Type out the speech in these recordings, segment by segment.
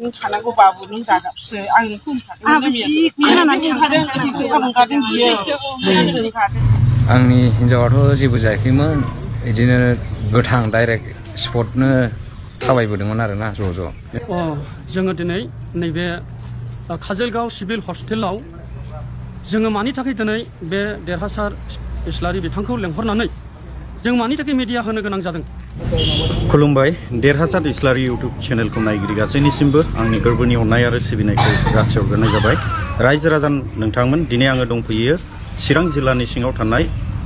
थानांगौ बाबु नों जागाबसो आं नोंखौ आंनि हिनजावाथ' जेबो जायाखैमोन बिदिनो गोथां डाइरेक्ट स्पटनो थाबायबोदोंमोन आरोना ज' जोङो दिनै नैबे काजलगाव सिभिल हस्पिटालाव जोङो मानि थाखाय दिनै बे देरहासार इस्लारि बिथांखौ लेंहरनानै जों मानि थाखाय मिडिया होनो गोनां जादों। खुलुमबाय देरहासार इस्लारि इउट्युब चेनेलखौ नायगिरि गासैनिसिमबो आंनि गोरबोनि अननाय आरो सिबिनायखौ जासिहरग्रोनाय जाबाय। रायजो राजा नोंथांमोन दिनै आङो दंफैयो चिरां जिल्लानि सिङाव थानाय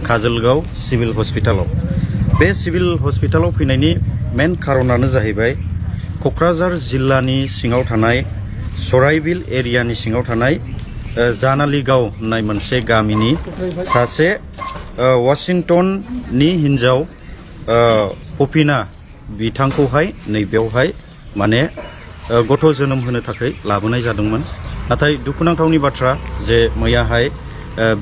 काजलगाव सिभिल हस्पिटालाव। बे सिभिल हस्पिटालाव फैनायनि मेन खारनानो जाहैबाय क'क्राझार जिल्लानि सिङाव थानाय सराइबिल एरियानि सिङाव थानाय जानालिगाव होननाय मोनसे गामिनि सासे वाशिंटननि हिनजाव पपिना बिथांखौहाय नैबेयावहाय माने गथ' जोनोम होनो थाखाय लाबोनाय जादोंमोन। नाथाय दुखुनांथावनि बाथ्रा जे मैयाहाय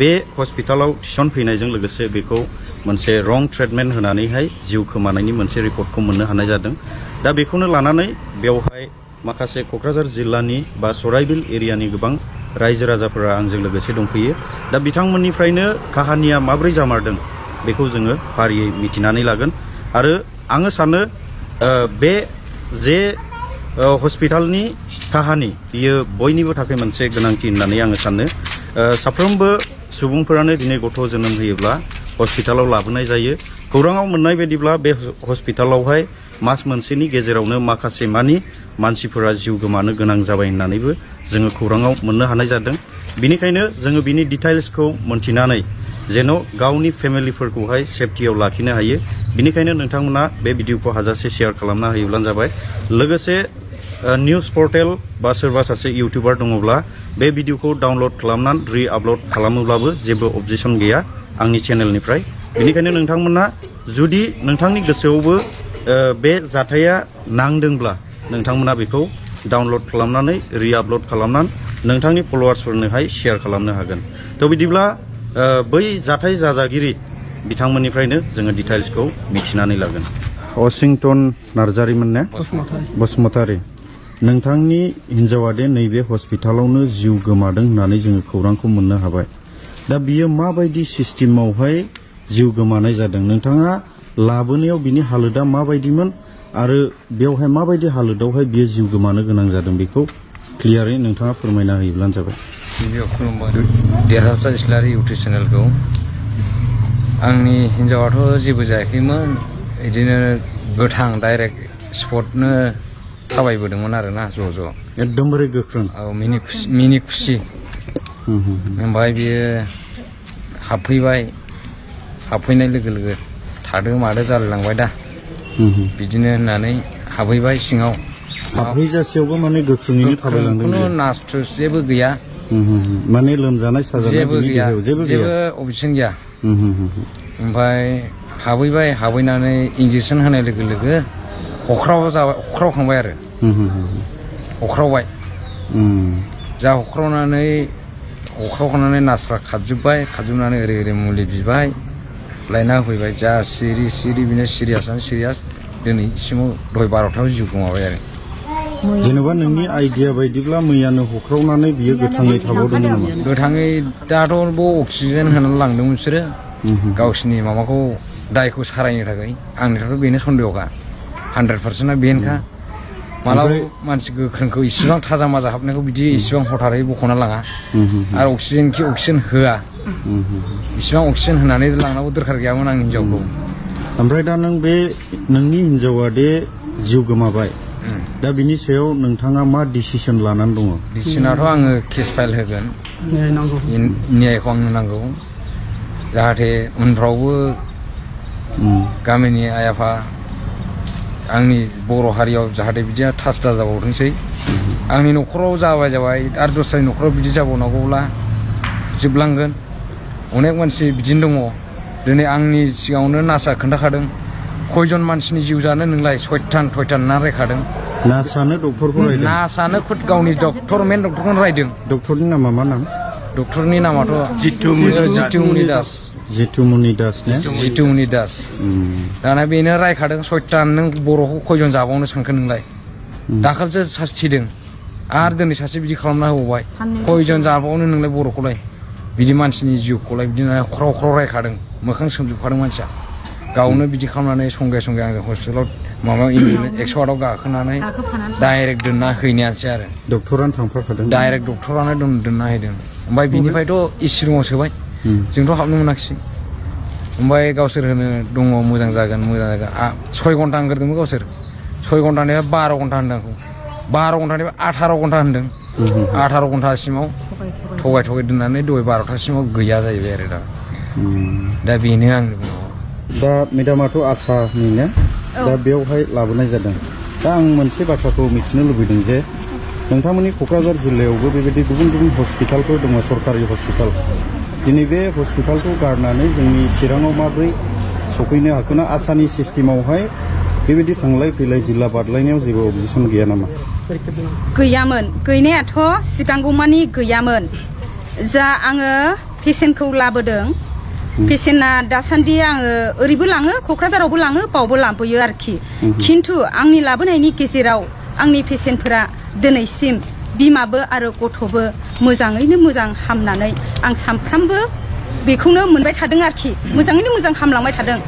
बे हस्पिटालाव थिसनफैनायजों लोगोसे बेखौ मोनसे रं ट्रिटमेन्ट होनानैहाय जिउ खोमानायनि मोनसे रिपर्टखौ मोननो हानाय जादों। दा बेखौनो लानानै बेवहाय माखासे क'क्राझार जिल्लानि बा सराइबिल एरियानि गोबां रायजो राजाफोरा आंजों लोगोसे दंफैयो। दा बिथांमोननिफ्रायनो काहानिया माब्रै जामारदों बेखौ जोङो फारियै मिथिनानै लागोन। आरो आङो सानो बे जे हस्पिटालनि काहानि बियो बयनिबो थाखाय मोनसे गोनांथि होननानै आङो सानो। साफ्रोमबो सुबुंफोरानो दिनै गथ' जोनोम होयोब्ला हस्पिटालाव लाबोनाय जायो। खौराङाव मोननाय बायदिब्ला बे हस्पिटालावहाय मास मोनसेनि गेजेरावनो माखासे मानि मानसिफोरा जिउ गोमानो गोनां जाबाय होननानैबो जोङो खौराङाव मोननो हानाय जादों। बिनिखायनो जोङो बिनि डिटेल्सखौ मोनथिनानै जेन' गावनि फेमिलिफोरखौहाय सेफटियाव लाखिनो हायो। बिनिखायनो नोंथांमोना बे भिडिअखौ हाजासे शेयार खालामना होयोब्लानो जाबाय। लोगोसे निउज पर्टेल बा सोरबा सासे इउटिउबार दङब्ला बे भिडिअखौ डाउनलड खालामनानै रि आपल'ड खालामोब्लाबो जेबो अबजेक्सन गैया आंनि चेनेलनिफ्राय। बिनिखायनो नोंथांमोना जुदि नोंथांनि गोसोआवबो बे जाथाया नांदोंब्ला नोंथांमोना बेखौ डाउनलड खालामनानै रि आपल'ड खालामनानै नोंथांनि फल'वार्सफोरनोहाय शेयार खालामनो हागोन। थ' बिदिब्ला बै जाथाय जाजागिरि बिथांमोननिफ्रायनो जोङो डिटेल्सखौ मिथिनानै लागोन। वाशिंटन नार्जारिमोन ने? बसुमतारी। नोंथांनि हिनजावा दे नैबे हस्पिटालावनो जिउ गोमादों होननानै जोङो खौरांखौ मोननो हाबाय। दा बियो माबायदि सिस्टेमावहाय जिउ गोमानाय जादों? नोंथाङा लाबोनायाव बिनि हालोदा माबायदिमोन आरो बेवहाय माबायदि हालोदावहाय बियो जिउ गोमानो गोनां जादों बेखौ क्लियारै नोंथाङा फोरमायना होयोब्लानो जाबाय। देरहासार इस्लारि इउटिउब चेनेलखौ आंनि हिनजावाथ' जेबो जायाखैमोन बिदिनो गोथां डाइरेक्ट स्पटनो थाबायबोदोंमोन आरोना ज' एकदमबारे गोख्रों। औ मिनि खुसि। ओमफ्राय बियो हाबफैनाय लोगो लोगो थादो मादो जालायलांबाय दा बिदिनो होननानै हाबहैबाय सिङाव। हाबहैजासेयावबो माने गोख्रोङैनो थाबायलांदों। खुनु नास्ट्रुस जेबो गैया। माने लोमजानाय साजानाय जेबो गैया, जेबो अबजेक्सन गैया। ओमफ्राय हाबहैनानै इन्जेकसन होनाय लोगो लोगो हख्रावखांबाय आरो हख्रावबाय। हख्रावखांनानै नार्सफ्रा खारजोबनानै ओरै मुलि बिबाय लायना होफैबाय। जा सिरि बिनो सिरियास दिनैसिमाव दहाय 12थायाव जिउ गोमाबाय आरो। जेनेबा नोंनि आइडिया बायदिब्ला मैयानो हख्रावनानै बियो गोथाङै थाबावदोंमोन नामा? गोथाङै दाथ' अक्सिजेन होनानै लांदोंमोन बिसोरो गावसिनि माबाखौ दायखौ सारायनो थाखाय। आंनिथ' बेनो सन्देहखा 100%। बेनोखा मालाबा मानसि गोख्रोंखौ इसिबां थाजा माजा हाबनायखौ बिदि इसिबां हथारै बख'ना लाङा। आरो अक्सिजेन होआ। इसिबां अक्सिजेन होनानै लांनांगौ दरखार गैयामोन आंनि हिनजावखौ। ओमफ्राय दा नोंनि हिनजावा दे जिउ गोमाबाय, दा बिनि सायाव नोंथाङा मा डिसिसन लानानै दङ? डिसिसनाथ' आङो केस फाइल होगोन। न्यायखौ आंनो नांगौ जाहाथे उनफ्रावबो गामिनि आइ आफा आंनि बर' हारियाव जाहाथे बिदिया थास दा जाबावथोंसै। आंनि न'खराव जाबाय आरो दस्रानि न'खराव बिदि जाबावनांगौब्ला जोबलांगोन। अनेक मानसि बिदिनो दङ। दिनै आंनि सिगाङावनो नार्सआ खोन्थाखादों खयजन मानसिनि जिउ जानो नोंलाय 6 ना रायखादों। नार्सआनो डक्टरखौ रायदों? नार्सआनो खुद गावनि मेन डक्टरखौनो रायदों। डक्टरनि नामा मा नाम? डक्टरनि नामाथ' जितुमनि दास। जितुमनि दास ने? जितुमनि दास। दाना बेनो रायखादों 6 नों बर'खौ खयजन जाबावनो सानखो नोंलाय? दाखालिसो सासे थैदों आरो दिनै सासे बिदि खालामना होबावबाय खयजन जाबावनो नोंलाय बर'खौलाय बिदि मानसिनि जिउखौलाय बिदिनो ख्राव ख्राव रायखादों मोखां सोमजोबखादों मानसिया गावनो बिदि खालामनानै संगे संगे आङो हस्पिटालाव माबा 108आव गाखोनानै डाइरेक्ट दोनना हैनायानोसै आरो डक्टरानो थांफाखादों डाइरेक्ट डक्टरानो दोनना हैदों ओमफ्राय बिनिफ्रायथ' एसि रुमाव सोबाय जोंथ' हाबनो मोनाखिसै ओमफ्राय गावसोर होनो दङ मोजां जागोन 6 घन्टा होनग्रोदोंमोन गावसोर 6 घन्टानिफ्राय 12 घन्टा होनदों आंखौ 12 घन्टानिफ्राय 18 घन्टा होनदों 18 घन्टासिमाव थगाय दोननानै दहाय 12थासिमाव गैया जाहैबाय आरो दा बेनो आंनि बुंनांगौ दा मेडामाथ' आसानिनो दा बेवहाय लाबोनाय जादों दा आं मोनसे बाथ्राखौ मिथिनो लुबैदों जे नोंथांमोननि क'क्राझार जिल्लायावबो बेबायदि गुबुन गुबुन हस्पिटालफोर दङ सरकारि हस्पिटाल दिनै बे हस्पिटालखौ गारनानै जोंनि चिराङाव माबोरै सफैनो हाखोना आसानि सिस्टेमावहाय बेबायदि थांलाय फैलाय जिल्ला बारलायनायाव जेबो अबजेक्सन गैया नामा गैयामोन गैनायाथ' सिगांगौमानि गैयामोन जा आङो पेसेन्टखौ लाबोदों पेसेन्टआ दासान्दि आङो ओरैबो लाङो क'क्राझारावबो लाङो बावबो लाबोयो आरोखि खिन्थु आंनि लाबोनायनि गेजेराव आंनि पेसेन्टफोरा दिनैसिम बिमाबो आरो गथ'बो मोजाङैनो मोजां हामनानै आं सानफ्रामबो बेखौनो मोनबाय थादों आरोखि मोजाङैनो मोजां हामलांबाय थादों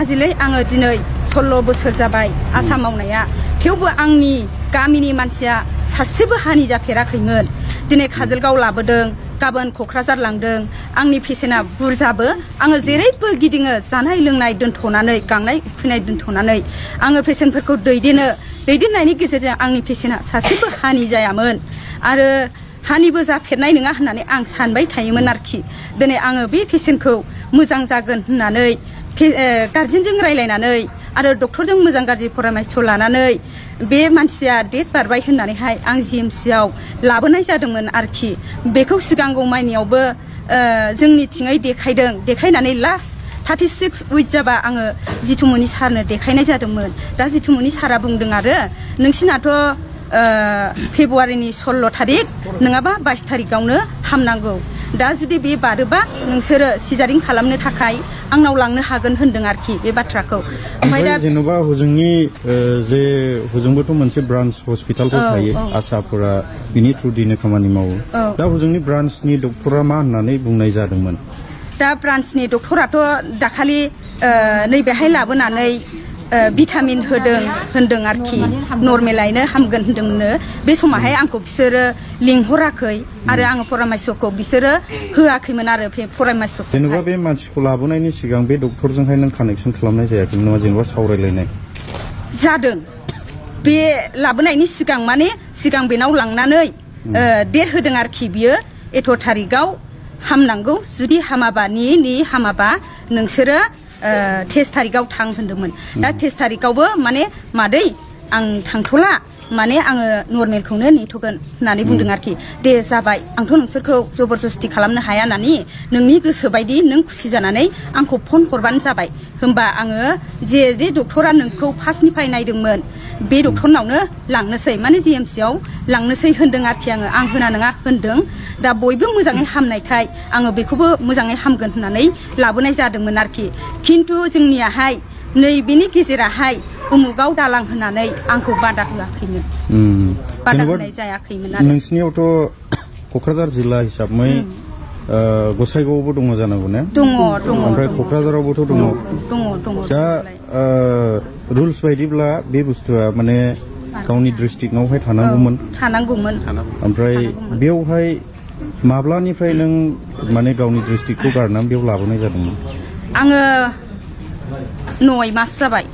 आजिलै आङो दिनै 16 बोसोर जाबाय आसा मावनाया थेवबो आंनि गामिनि मानसिया सासेबो हानि जाफेराखैमोन दिनै काजलगाव लाबोदों गाबोन क'क्राझार लांदों आंनि पेसेन्टआ बुरजाबो आङो जेरैबो गिदिङो जानाय लोंनाय दोनथ'नानै गांनाय उखैनाय दोनथ'नानै आङो पेसेन्टफोरखौ दैदेननायनि गेजेरजों आंनि पेसेन्टआ सासेबो हानि जायामोन आरो हानिबो जाफेरनाय नङा होननानै आं सानबाय थायोमोन आरोखि दिनै आङो बे पेसेन्टखौ मोजां जागोन होननानै गार्जेनजों रायलायनानै आरो डक्टरजों मोजां गाज्रि परामर्श लानानै बे मानसिया डेट बारबाय होननानैहाय आं जिएमसिआव लाबोनाय जादोंमोन आरोखि बेखौ सिगांगौ माइनियावबो जोंनिथिङै देखायनानै लास्ट 36 उइक जाबा आङो जितुमनि सारनो देखायनाय जादोंमोन दा जितुमनि सारा बुंदों आरो नोंसिनाथ' फेब्रुवारिनि 16 थारिख नङाबा 22 थारिखआवनो हामनांगौ दा जुदि बे बारोबा नोंसोरो सिजारिं खालामनो थाखाय आंनाव लांनो हागोन होनदों आरोखि बे बाथ्राखौ ओमफ्राय दा जेनेबा हजोंनि जे हजोंबोथ' मोनसे ब्रान्च हस्पिटालफोर थायो आसाफोरा बिनि थ्रुदिनो खामानि मावो दा हजोंनि ब्रान्चनि डक्टरा मा होननानै बुंनाय जादोंमोन दा ब्रान्चनि डक्टराथ' दाखालि नैबेहाय लाबोनानै भिटामिन होनदों आरोखि नर्मेलायनो हामगोन होनदोंनो बे समावहाय आंखौ बिसोरो लिंहराखै आरो आङो परामर्शखौ बिसोरो होआखैमोन आरो परामर्शखौ जेनेबा बे मानसिखौ लाबोनायनि सिगां बे डक्टरजोंहाय नों कानेक्सन खालामनाय जायाखैमोन नामा जेनेबा सावरायलायनाय जादों बे लाबोनायनि सिगां माने सिगां बेनाव लांनानै डेट होदों आरोखि बियो एथ' थारिखआव हामनांगौ जुदि हामाबा हामाबा नोंसोरो 23 थारिखआव थां होनदोंमोन दा 23 थारिखआवबो माने मादै आं थांथ'ला माने आङो नर्मेलखौनो नेथ'गोन होननानै बुंदों आरोखि दे जाबाय आंथ' नोंसोरखौ जबरदस्ति खालामनो हाया होननानै नोंनि गोसो बायदि नों खुसि जानानै आंखौ फन हरबानो जाबाय होमबा आङो जे डक्टरा नोंखौ फार्स्टनिफ्राय नायदोंमोन बे डक्टरनावनो लांनोसै माने जिएमसिआव लांनोसै होनदों आरोखि आं होना नङा होनदों दा बयबो मोजाङै हामनायखाय आङो बेखौबो मोजाङै हामगोन होननानै लाबोनाय जादोंमोन आरोखि खिन्थु जोंनियाहाय नैबेनि गेजेराहाय उमुगाव दालां होनानै आंखौ बादा होआखैमोन बादा होनाय जायाखैमोन आरो नोंसिनियावथ' क'क्राझार जिल्ला हिसाबै गसाइगावआवबो दङ जानांगौ ने दङ ओमफ्राय क'क्राझारावबोथ' दङ दा रुल्स बायदिब्ला बे बुस्थुआ माने गावनि डिस्ट्रिक्टआवहाय थानांगौमोन ओमफ्राय बेवहाय माब्लानिफ्राय नों माने गावनि डिस्ट्रिक्टखौ गारनानै बेयाव लाबोनाय जादोंमोन आङो 9 मास जाबाय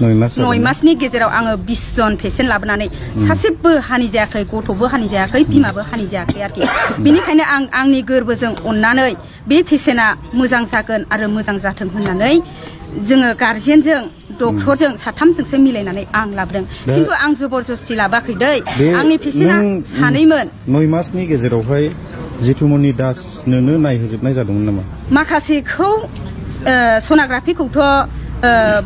9 मासनि गेजेराव आङो 20 जन पेसेन्ट लाबोनानै सासेबो हानि जायाखै गथ'बो हानि जायाखै बिमाबो हानि जायाखै आरोखि बेनिखायनो आं आंनि गोरबोजों अननानै बे पेसेन्टआ मोजां जागोन आरो मोजां जाथों होननानै जोङो गार्जेनजों डक्टरजों साथामजोंसो मिलायनानै आं लाबोदों खिन्थु आं जबरदस्ति लाबोआखै दै आंनि पेसेन्टआ सानैमोन 9 मासनि गेजेरावहाय जितुमनि दासनोनो नायहोजोबनाय जादोंमोन नामा माखासेखौ सनाग्राफिखौथ'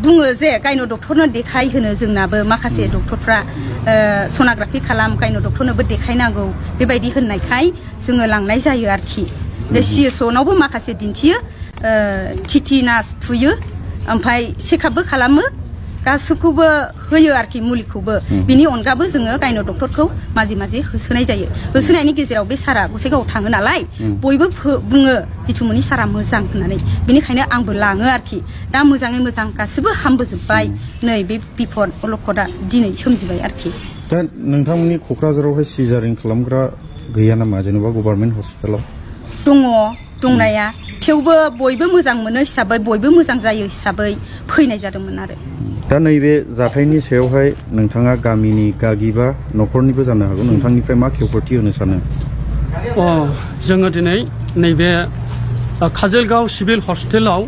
बुङो जे गायन' डक्टरनो देखायहोनो जोंनाबो माखासे डक्टरफ्रा सनाग्राफि खालाम गायन' डक्टरनोबो देखायनांगौ बेबायदि होननायखाय जोङो लांनाय जायो आरोखि CSOनावबो माखासे दिन्थियो टिटि नार्स थुयो ओमफ्राय चेकआपबो खालामो गासैखौबो होयो आरोखि मुलिखौबो बिनि अनगाबो जोङो गायनो डक्टरखौ माजे माजे होसोनाय जायो होसोनायनि गेजेराव बे सारा गसाइगावआव थाङो नालाय बयबो बुङो जिथुमनि सारा मोजां होननानै बेनिखायनो आंबो लाङो आरोखि दा मोजाङै मोजां गासिबो हामबोजोब्बाय नै बे बिपद अलखदा दिनै सोमजिबाय आरोखि दा नोंथांमोननि क'क्राझारावहाय सिजारिं खालामग्रा गैया नामा जेनेबा गभर्नमेन्ट हस्पिटालाव दङ दंनाया थेवबो बयबो मोजां मोनो हिसाबै बयबो मोजां जायो हिसाबै फैनाय जादोंमोन आरो दा नैबे जाथायनि सायावहाय नोंथाङा गामिनि गागि बा न'खरनिबो जानो हागौ नोंथांनिफ्राय मा खेवफोरथि होनो सानो जोङो दिनै नैबे काजलगाव सिभिल हस्पिटालाव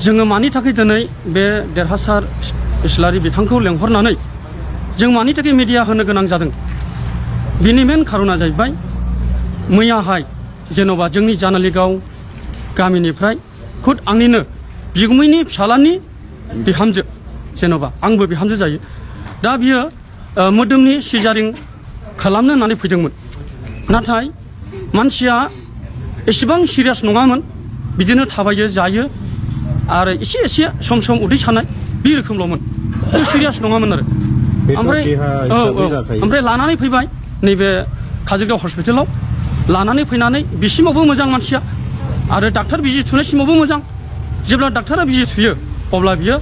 जोङो मानि थाखाय दिनै बे देरहासार इस्लारि बिथांखौ लेंहरनानै जों मानि थाखाय मिडिया होनो गोनां जादों बिनि मेन खारना जाहैबाय मैयाहाय जेन'बा जोंनि जानालिगाव गामिनिफ्राय खुद आंनिनो बिगुमैनि फिसालानि बिहामजो जेन'बा आंबो बिहामजो जायो दा बियो मोदोमनि सिजारिं खालामनो होननानै फैदोंमोन नाथाय मानसिया एसेबां सिरियास नङामोन बिदिनो थाबायो जायो आरो एसे एसे सम सम उदै सानाय बे रोखोमल'मोन सिरियास नङामोन आरो ओमफ्राय लानानै फैबाय नैबे काजलगाव हस्पिटालाव लानानै फैनानै बिसिमावबो मोजां मानसिया आरो डाक्टार बिजि थुनायसिमावबो मोजां जेब्ला डाक्टारा बिजि थुयो अब्ला बियो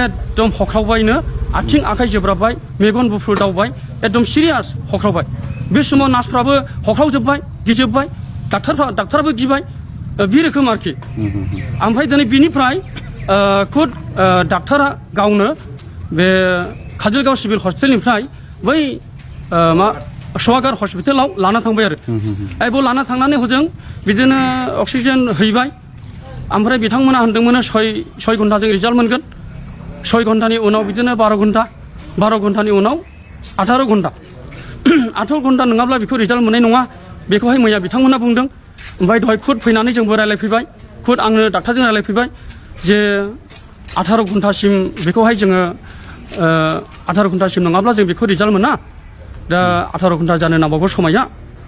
एकदम हख्रावबायनो आथिं आखाइ जोब्राबबाय मेगन गुफुर दावबाय एकदम सिरियास हख्रावबाय बे समाव नार्सफ्राबो हख्रावजोब्बाय गिजोब्बाय डाक्टाराबो गिबाय बे रोखोम आरोखि ओमफ्राय दिनै बिनिफ्राय खुद डाक्टारा गावनो बे काजलगाव सिभिल हस्पिटालनिफ्राय बै मा सवागार हस्पिटालाव लाना थांबाय आरो बेयाव लाना थांनानै हजों बिदिनो अक्सिजेन हैबाय ओमफ्राय बिथांमोना होनदोंमोन 6 घन्टाजों रिजाल्ट मोनगोन 6 घन्टानि उनाव बिदिनो 12 घन्टानि उनाव 18 घन्टा 18 घन्टा नङाब्ला बेखौ रिजाल्ट मोननाय नङा बेखौहाय मैया बिथांमोना बुंदों ओमफ्राय दहाय खुद फैनानै जोंबो रायलायफैबाय खुद आंनो डाक्टारजों रायलायफैबाय जे 18 घन्टासिम बेखौहाय जोङो 18 घन्टासिम नङाब्ला जों बेखौ रिजाल्ट मोना दा 18 घन्टा जानो नांबावगौ समाया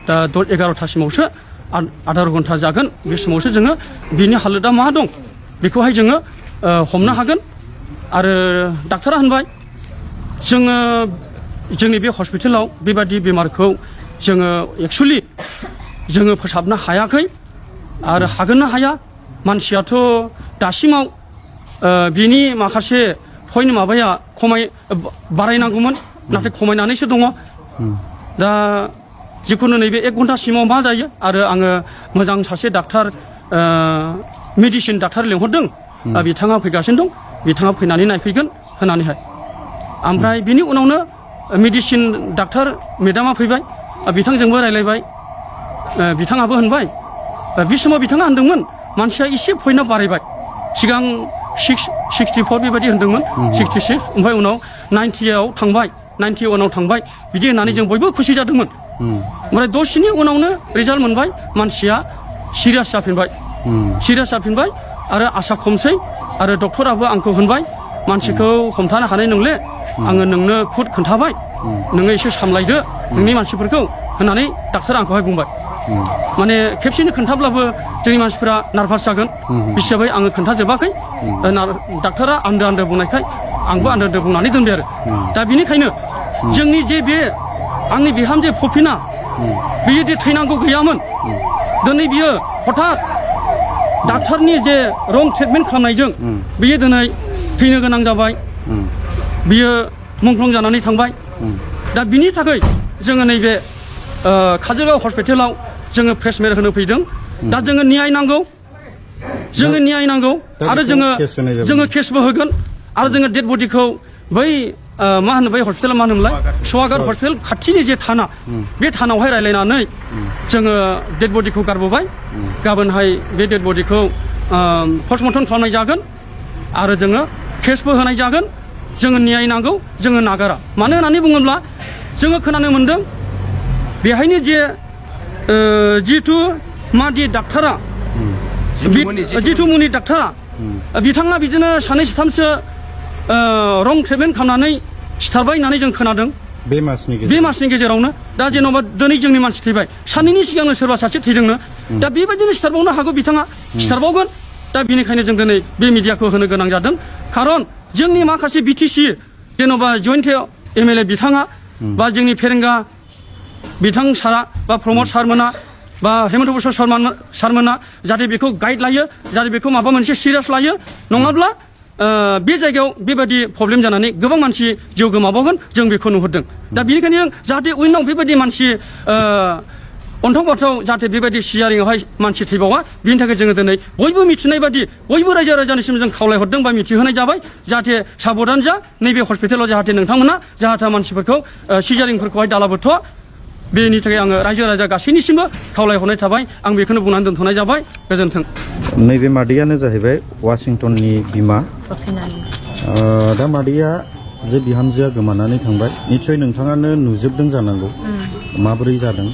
दा 11टासिमावसो 18 घन्टा जागोन बे समावसो जोङो बिनि हालोदा मा दं बेखौहाय जोङो हमनो हागोन आरो डाक्टारा होनबाय जोङो जोंनि बे हस्पिटालाव बेबादि बेमारखौ जोङो एक्चुअली जोङो फोसाबनो हायाखै आरो हागोनना हाया मानसियाथ' दासिमाव बिनि माखासे पइन्ट माबाया बारायनांगौमोन नाथाय खमायनानैसो दङ दा जिखुनु नैबे 1 घन्टासिमाव मा जायो आरो आङो मोजां सासे डाक्टार मेडिसिन डाक्टार लेंहरदों बिथाङा फैगासिनो दं बिथाङा फैनानै नायफैगोन होननानैहाय ओमफ्राय बिनि उनावनो मेडिसिन डाक्टार मेडामा फैबाय बिथांजोंबो रायलायबाय बिथाङाबो होनबाय बे समाव बिथाङा होनदोंमोन मानसिया एसे पइन्टआ बारायबाय सिगां 64 बेबायदि होनदोंमोन 66 ओमफ्राय उनाव 90आव थांबाय 91आव थांबाय बिदि होननानै जों बयबो खुसि जादोंमोन ओमफ्राय दसेनि उनावनो रिजाल्ट मोनबाय मानसिया सिरियास जाफिनबाय आरो आसा खमसै आरो डक्टराबो आंखौ होनबाय मानसिखौ हमथानो हानाय नंले आङो नोंनो खुद खोन्थाबाय नोङो एसे सामलायदो नोंनि मानसिफोरखौ होननानै डाक्टारा आंखौहाय बुंबाय माने खेबसेनो खोन्थाब्लाबो जोंनि मानसिफोरा नार्भास जागोन हिसाबै आङो खोन्थाजोबाखै डाक्टारा आन्दो बुंनायखाय आंबो आन्दो बुंनानै दोनबाय आरो दा बिनिखायनो जोंनि जे बे आंनि बिहामजो फफिना बियो दि थैनांगौ गैयामोन दिनै बियो हठात डाक्टारनि जे रं ट्रिटमेन्ट खालामनायजों बियो दिनै थैनो गोनां जाबाय बियो मुंख्लं जानानै थांबाय दा बिनि थाखाय जोङो नैबे काजलगाव हस्पिटालाव जोङो प्रेसमेट होनो फैदों दा जोङो न्याय नांगौ आरो जोङो केसबो होगोन आरो जोङो डेड बडिखौ बै मा होनो बै हस्पिटाला मा होनोमोनलाय सवागार हस्पिटाल खाथिनि जे थाना बे थानावहाय रायलायनानै जोङो डेड बडिखौ गारबोबाय गाबोनहाय बे डेड बडिखौ पस्टमर्टम खालामनाय जागोन आरो जोङो केसबो होनाय जागोन जोङो न्याय नांगौ जोङो नागारा मानो होननानै बुङोब्ला जोङो खोनानो मोन्दों बेहायनो जे जितु मादि डाक्टारा जितुमुनि डाक्टारा बिथाङा बिदिनो 2-3सो रं ट्रिटमेन्ट खालामनानै सिथारबाय होननानै जों खोनादों बे मासनि गेजेरावनो दा जेन'बा दिनै जोंनि मानसि थैबाय साननैनि सिगांनो सोरबा सासे थैदोंनो दा बेबायदिनो सिथारबावनो हागौ बिथाङा सिथारबावगोन दा बेनिखायनो जों दिनै बे मिडियाखौ होनो गोनां जादों खारन जोंनि माखासे बिटिसि जेन'बा जयन्त एमएलए बिथाङा बा जोंनि फेरेंगा बिथां सारा बा प्रमद सारमोना बा हेमन्त बसर सारमोना जाहाथे बेखौ गाइड लायो जाहाथे बेखौ माबा मोनसे सिरियास लायो नङाब्ला बे जायगायाव बेबायदि प्रब्लेम जानानै गोबां मानसि जिउ गोमाबावगोन जों बेखौ नुहुरदों दा बेनिखायनो जाहाथे उनाव बेबायदि मानसि अन्थाव बाथाव जाहाथे बेबायदि सिजारिंआवहाय मानसि थैबावा बिनि थाखाय जोङो दिनै बयबो मिथिनाय बादि बयबो रायजो राजानिसिम जों खावलायहरदों बा मिथिहोनाय जाबाय जाहाथे साबधान जा नैबे हस्पिटालाव जाहाथे नोंथांमोना जाहाथे मानसिफोरखौ सिजारिंफोरखौहाय दालाबोथ' बेनि थाखाय आङो रायजो राजा गासैनिसिमबो खावलायहरनाय थाबाय आं बेखौनो बुंनानै दोनथ'नाय जाबाय गोजोन्थों नैबे मादैयानो जाहैबाय वाशिंटननि बिमा दा मादैया जे बिहामजोआ गोमानानै थांबाय निस्सय नोंथाङानो नुजोबदों जानांगौ माबोरै जादों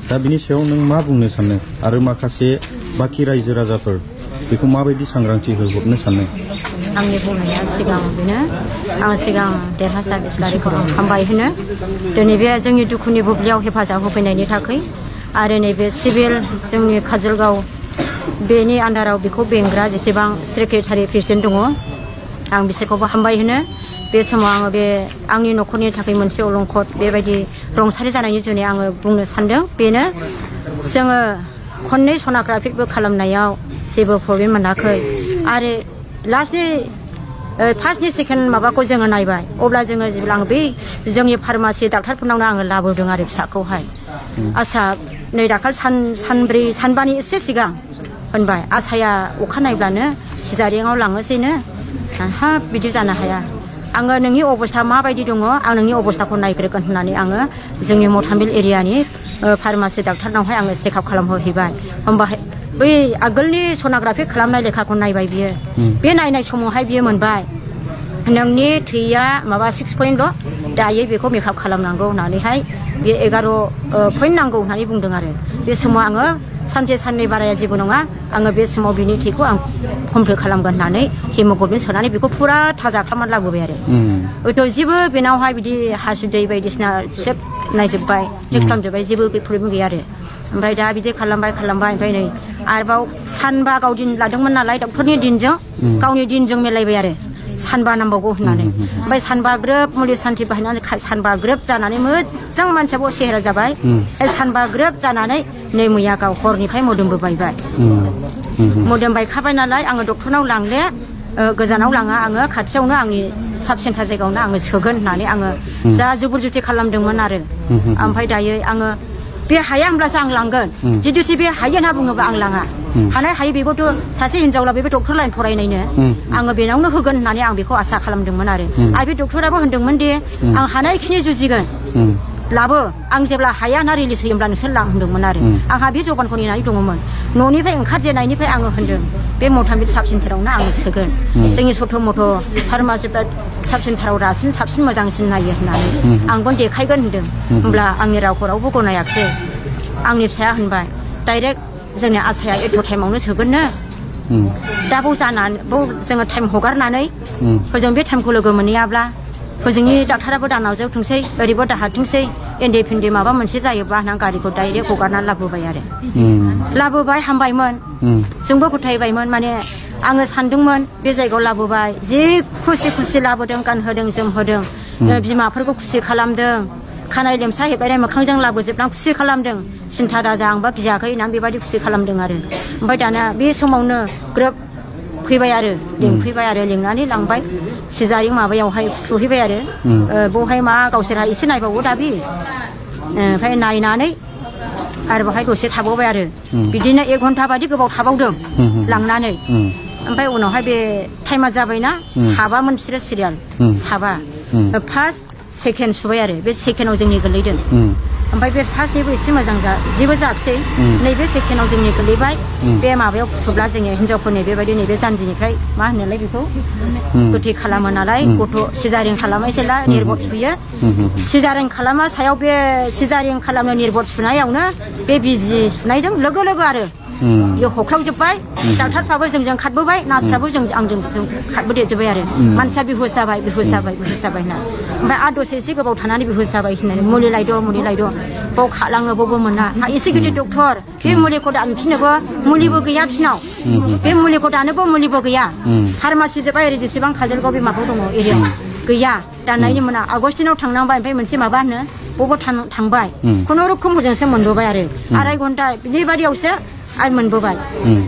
दा बिनि सायाव नों मा बुंनो सानो आरो माखासे बाखि रायजो राजाफोर बेखौ माबायदि सांग्रांथि होहरनो सानो आंनि बुंनाया सिगां बेनो आं सिगां देरहासार इस्लारिखौ आं हामबाय होनो दिनै बे जोंनि दुखुनि बुब्लियाव हेफाजाब होफैनायनि थाखाय आरो नैबे सिभिल जोंनि काजलगाव बेनि आन्दाराव बेखौ बेंग्रा जेसेबां सेक्रेटारि प्रेसिडेन्ट दङ आं बिसोरखौबो हामबाय होनो बे समाव आङो बे आंनि न'खरनि थाखाय मोनसे अलंखद बेबायदि रंसारि जानायनि जुनै आङो बुंनो सानदों बेनो जोङो खननै सनाग्राफिबो खालामनायाव जेबो प्रब्लेम मोनाखै आरो लास्टनि फार्स्टनि सेकेन्ड माबाखौ जोङो नायबाय अब्ला जोङो जेब्ला आं बै जोंनि फार्मासि डाक्टारफोरनावनो आङो लाबोदों आरो फिसाखौहाय आसा नै दाखालि सानब्रै सानबानि एसे सिगां होनबाय आसाया अखा नायब्लानो सिजारिङाव लाङोसैनो हाब बिदि जानो हाया आङो नोंनि अबस्था माबायदि दङ आं नोंनि अबस्थाखौ नायग्रोगोन होननानै आङो जोंनि मथामिल एरियानि फार्मासि डाक्टारनावहाय आङो चेकआप खालामहोहैबाय होमबाहाय बै आगोलनि सनाग्राफि खालामनाय लेखाखौ नायबाय बियो बे नायनाय समावहाय बियो मोनबाय नोंनि थैया माबा 6 दायो बेखौ मेकआप खालामनांगौ होननानैहाय बे 11 पइन्ट नांगौ होननानै बुंदों आरो बे समाव आङो सानसे साननै बाराया जेबो नङा आङो बे समाव बिनि थैखौ आं कमप्लिट खालामगोन होननानै हेमोग्लबिन सोनानै बेखौ फुरा थाजा खालामनानै लाबोबाय आरो हयथ' जेबो बेनावहाय बिदि हासुदै बायदिसिना सेब नायजोब्बाय चेक खालामजोब्बाय जेबो प्रब्लेम गैया आरो ओमफ्राय दा बिदि खालामबाय ओमफ्राय नै आरोबाव सानबा गाव दिन लादोंमोन नालाय डक्टरनि दिनजों गावनि दिनजों मिलायबाय आरो सानबा नांबावगौ होननानै ओमफ्राय सानबा ग्रोब मुलि सान्थि बाहायनानै सानबा ग्रोब जानानै मोजां मानसियाबो सेहेरा जाबाय सानबा ग्रोब जानानै नै मैया गाव हरनिफ्राय मोदोमबो बायबाय मोदोम बायखाबाय नालाय आङो डक्टरनाव लांले गोजानाव लाङा आङो खाथियावनो आंनि साब सेन्टार जायगायावनो आङो सोगोन होननानै आङो जा जुबुर जुथि खालामदोंमोन आरो ओमफ्राय दायो आङो बे हाया होमब्लासो आं लांगोन जुदिसो बे हायो होनना बुङोब्ला आं लाङा हानाय हायो बेबोथ' सासे हिनजावला बेबो डक्टर लाइन फरायनायनो आङो बेनावनो होगोन होननानै आं बेखौ आसा खालामदोंमोन आरो बे डक्टराबो होनदोंमोन दे आं हानायखिनि जुजिगोन लाबो आं जेब्ला हाया ना रिलिज होयोब्ला नोंसोर लां होनदोंमोन आरो आंहा बे जबानखौ नेनानै दङमोन न'निफ्राय ओंखारजेननायनिफ्राय आङो होनदों बे मथामिल साब सेन्टारावनो आङो सोगोन जोंनि सथ' मथ' फार्मासि साब सेन्टाराव साबसिन मोजांसिन नायो होननानै आंबो देखायगोन होनदों होमब्ला आंनि रावखौ रावबो गनायाखिसै आंनि फिसाया होनबाय डाइरेक्ट जोंनि आसाया एथ' टाइमावनो सोगोननो दा बाव जानानै बाव जोङो टाइम हगारनानै हजों बे टाइमखौ लोगो मोनहैयाब्ला हजोंनि डाक्टाराबो दानावजोबथोंसै ओरैबो दाहारथोंसै एन्डे फिन्डे माबा मोनसे जायोब्ला होननानै गारिखौ डाइरेक्ट हगारनानै लाबोबाय आरो लाबोबाय हामबायमोन जोंबो फोथायबायमोन माने आङो सानदोंमोन बे जायगायाव लाबोबाय जि खुसि लाबोदों गानहोदों जोमहोदों बिमाफोरखौ खुसि खालामदों खानाय लेमसा हेबनाय मोखांजों लाबोजोबनानै खुसि खालामदों सिन्था दाजा आंबा गियाखै होननानै बेबायदि खुसि खालामदों आरो ओमफ्राय दाना बे समावनो ग्रोब फैबाय आरो लिंफैबाय आरो लिंनानै लांबाय सिजारिं माबायावहाय थुहैबाय आरो बेवहाय मा गावसोरहा एसे नायबावो दाबि ओमफ्राय नायनानै आरो बेवहाय दसे थाबावबाय आरो बिदिनो 1 घन्टा बादि गोबाव थाबावदों लांनानै ओमफ्राय उनावहाय बे टाइमा जाबायना साबामोन बिसोरो सिरियाल साबा फार्स्ट सेकेन्ड सुबाय आरो बे सेकेन्डआव जोंनि गोलैदों ओमफ्राय बे फार्स्टनिबो एसे मोजां जेबो जायाखिसै नैबे सेकेन्डआव जोंनि गोलैबाय बे माबायाव फुथुब्ला जोङो हिनजावफोरनि बेबायदि नैबे जानजिनिफ्राय मा होनोलाय बेखौ गोथै खालामो नालाय गथ' सिजारिं खालामो जेला निर्बद सुयो सिजारिं खालामा सायाव बे सिजारिं खालामनो निर्बद सुनायावनो बे बिजि सुनायजों लोगो आरो बेयो हख्रावजोब्बाय डाक्टारफ्राबो जोंजों खारबोबाय नार्सफ्राबो आंजों खारबोदेरजोब्बाय आरो मानसिया बिहुस जाबाय होनना ओमफ्राय आरो दसे एसे गोबाव थानानै बिहुस जाबाय होननानै मुलि लायद' बाव खालाङो बावबो मोना एसे गिदिर डक्टर बे मुलिखौ दानफिननोबो मुलिबो गैया बिसिनाव बे मुलिखौ दानोबो मुलिबो गैया फार्मासि जोब्बाय ओरै जेसेबां काजलगाव बे माबायाव दङ एरियायाव गैया दाननायनि मोना आगस्टिनाव थांनांबाय ओमफ्राय मोनसे माबा होनो बबाव थांबाय खुनुरुखुम हजोंसो मोनबोबाय आरो आराय घन्टा बेबादियावसो आरो मोनबोबाय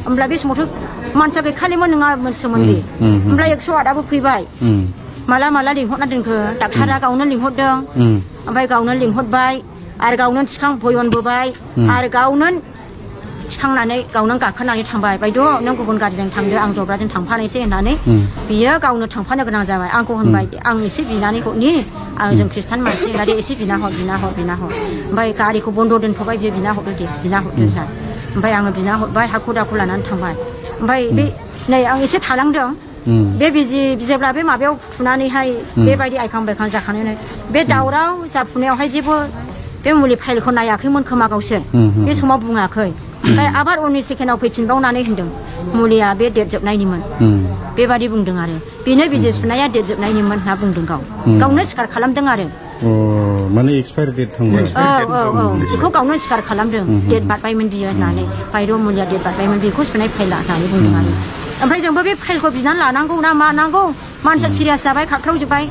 होमब्ला बे समावथ' मानसिया गैखालिमोन नङा सोमोन्दै होमब्ला 108आबो फैबाय माला लिंहरना दोनखो डाक्टारा गावनो लिंहरदों ओमफ्राय गावनो लिंहरबाय आरो गावनो भयनबोबाय आरो गावनो थिखांनानै गावनो गाखोनानै थांबाय बायद' नों गुबुन गारिजों थांदो आं जब्राजों थांफानोसै होननानै बियो गावनो थांफानो गोनां जाबाय आंखौ होनबाय आं एसे बिनानै हरनि आं जों खृष्टान मानसि होननानै एसे बिना हर ओमफ्राय गारिखौ बन्द' दोनथ'बाय बियो बिना हरदो होनना ओमफ्राय आङो बिना हरबाय हाखु दाखु लानानै थांबाय ओमफ्राय बे नै आं एसे थालांदों बे जेब्ला बे माबायाव फुनानैहाय बेबायदि आइखां बायखां जाखानानै बे दावराव जाफुनायावहाय जेबो बे मुलि फाइलखौ नायाखैमोन खोमा गावसोर बे समाव बुङाखै ओमफ्राय आबार उननि सेकेन्डआव फैफिनबावनानै होनदों मुलिया बे डेट जोबनायनिमोन बेबादि बुंदों आरो बेनो बिजि सुनाया डेट जोबनायनिमोन होनना बुंदों गावनो सिखार खालामदों आरो माने एक्सपायर डेट थांबाय बेखौ गावनो सिखार खालामदों डेट बारबायमोन बियो होननानै बायद' मुलिया डेट बारबायमोन बेखौ सुनाय फाइला होननानै बुंदों आरो ओमफ्राय जोंबो बे फाइलखौ बिनानै लानांगौ ना मानांगौ मानसिया सिरियास जाबाय खाख्रावजोब्बाय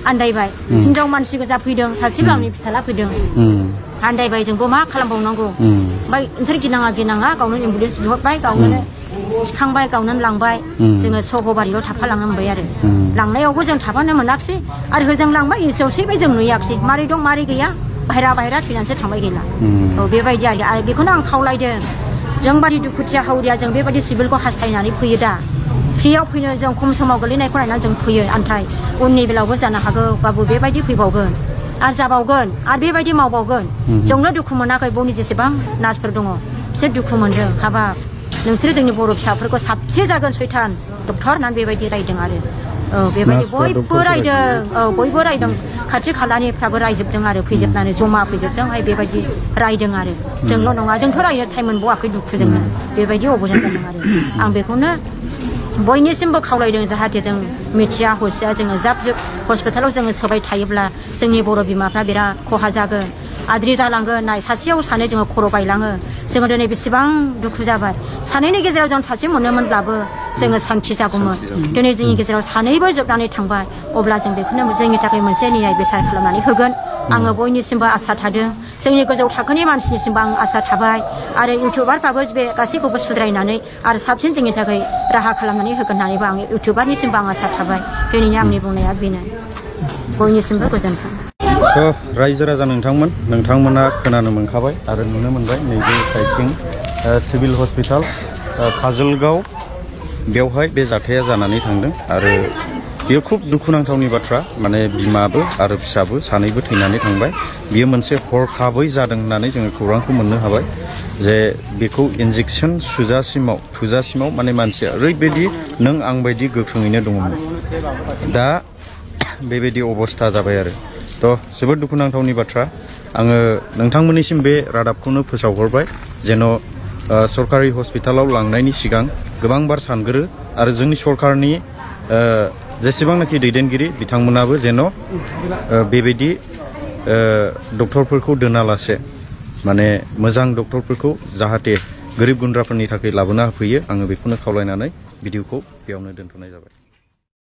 आन्दायबाय हिनजाव मानसि गोजा फैदों सासेबो आंनि फिसाला फैदों आन्दायबाय जोंबो मा खालामबावनांगौ ओमफ्राय नोंसोर गिनाङा गावनो एम्बुलेन्स बिहरबाय गावनो थिखांबाय गावनो लांबाय जोङो सहबारियाव थाफालांनो मोनबाय आरो लांनायावबो जों थाफानो मोनाखिसै आरो होजों लांबाय एसेयाव सैबाय जों नुयाखिसै मारै दं मारै गैया बाहेरा थैनानैसो थांबाय गैला बेबायदि आरो बेखौनो आं खावलायदों जोंबादि दुखुथिया हावरिया जों बेबायदि सिभिलखौ हास्थायनानै फैयो दा फ्रियाव फैनो जों खम समाव गोलैनायखौ नायनानै जों फैयो नाथाय उननि बेलायावबो जानो हागौ बाबु बेबायदि फैबावगोन आरो जाबावगोन आरो बेबायदि मावबावगोन जोंनो दुखु मोनाखै बनि जेसेबां नार्सफोर दङ बिसोर दुखु मोनदों हाबाब नोंसोरो जोंनि बर' फिसाफोरखौ साबसे जागोन सैथान डक्टर होननानै बेबायदि रायदों आरो बेबायदि बयबो रायदों खाथि खालानिफ्राबो रायजोबदों आरो फैजोबनानै जमा फैजोबदों बेबायदि रायदों आरो जोंल' नङा जोंथ' रायनो टाइम मोनबावाखै दुखुजोंनो बेबायदि अबदान जादों आरो आं बेखौनो बयनिसिमबो खावलायदों जाहाथे जों मिथिया हसिया जोङो जाब हस्पिटालाव जोङो सोबाय थायोब्ला जोंनि बर' बिमाफ्रा बिराद खहा जागोन आद्रि जालांगोन नाय सासेयाव सानै जोङो खर' बायलाङो जोङो दिनै बेसेबां दुखु जाबाय सानैनि गेजेराव जों सासे मोनोमोनब्लाबो जोङो सान्थि जागौमोन दिनै जोंनि गेजेराव सानैबो जोबनानै थांबाय अब्ला जों बेखौनो जोंनि थाखाय मोनसे न्याय बेसार खालामनानै होगोन आङो बयनिसिमबो आसा थादों जोंनि गोजौ थाखोनि मानसिनिसिमबो आं आसा थाबाय आरो इउटुबारफ्राबो बे गासैखौबो सुद्रायनानै आरो साबसिन जोंनि थाखाय राहा खालामनानै होगोन होननानैबो आं इउटुबारनिसिमबो आं आसा थाबाय दिनैनि आंनि बुंनाया बेनो बयनिसिमबो गोजोन्थों रायजो राजा नोंथांमोना खोनानो मोनखाबाय आरो नुनो मोनबाय नैबे साइथिं सिभिल हस्पिटाल काजलगाव बेवहाय बे जाथाया जानानै थांदों आरो बेयो खुब दुखुनांथावनि बाथ्रा माने बिमाबो आरो फिसाबो सानैबो थैनानै थांबाय बियो मोनसे हरखाबै जादों होननानै जोङो खौरांखौ मोननो हाबाय जे बेखौ इन्जेक्सन थुजासिमाव माने मानसिया ओरैबायदि नों आं बायदि गोख्रोङैनो दङमोन दा बेबायदि अबस्था जाबाय आरो थ' जोबोद दुखुनांथावनि बाथ्रा आङो नोंथांमोननिसिम बे रादाबखौनो फोसावहरबाय जेन' सरकारि हस्पिटालाव लांनायनि सिगां गोबांबार सानग्रो आरो जोंनि सरकारनि जेसेबांनाखि दैदेनगिरि बिथांमोनाबो जेन' बेबायदि डक्टरफोरखौ दोनालासे माने मोजां डक्टरफोरखौ जाहाथे गोरिब गुन्द्राफोरनि थाखाय लाबोना होफैयो आङो बेखौनो खावलायनानै भिडिअखौ बेयावनो दोनथ'नाय जाबाय।